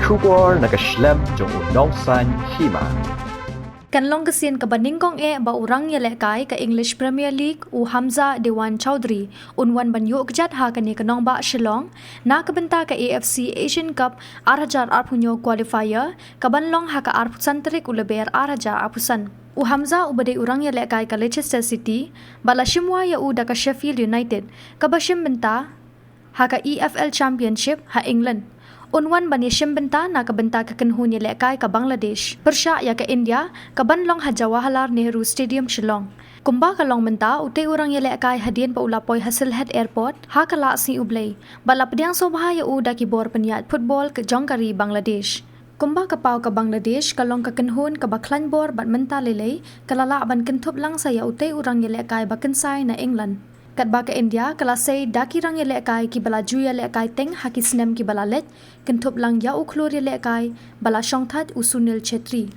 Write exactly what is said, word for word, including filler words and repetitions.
Khubor na ka shlem jong u nongsan hima. Kan long ka sien kaba nyngkong eh ba u rang ïalehkai ka English Premier League u Hamza Dewan Chowdhury un wan ban ïoh kjat ha kane ka nongbah Shillong na ka bynta ka A F C Asian Cup ar hajar arphew hynñiew qualifier kaban long ha ka arphew san tarik u Lber ar hajar arphew san. U Hamza uba dei u rang ïalehkai ka Leicester City ba la shim wai ïa u da ka Sheffield United kaba shim bynta ha ka E F L Championship ha England. Un wan ban ïashim bynta na ka bynta ka kynhun ïalehkai ka Bangladesh pyrshah ïa ka India kaban long ha Jawaharlal Nehru Stadium Shillong. Kumba ka long mynta, utei u rang ïalehkai hadien ba u la poi ha Sylhet Airport ha ka Lah Sngi U Blei bad la pdiang sngewbha ïa u da ki bor pynïaid football ka jong ka ri Bangladesh. Kumba ka paw ka Bangladesh ka long ka kynhun kaba khlaiñ bor bad mynta lei lei ka la lah ban kynthup lang sa ïa utei u rang ïalehkai ba kynsai na England. Katba ka India ka la sei da ki rang ïalehkai kiba la ju ïalehkai teng ha ki snem kiba la leit, kynthup lang ïa u khlur ïalehkai ba la shongthait u Sunil Chhetri.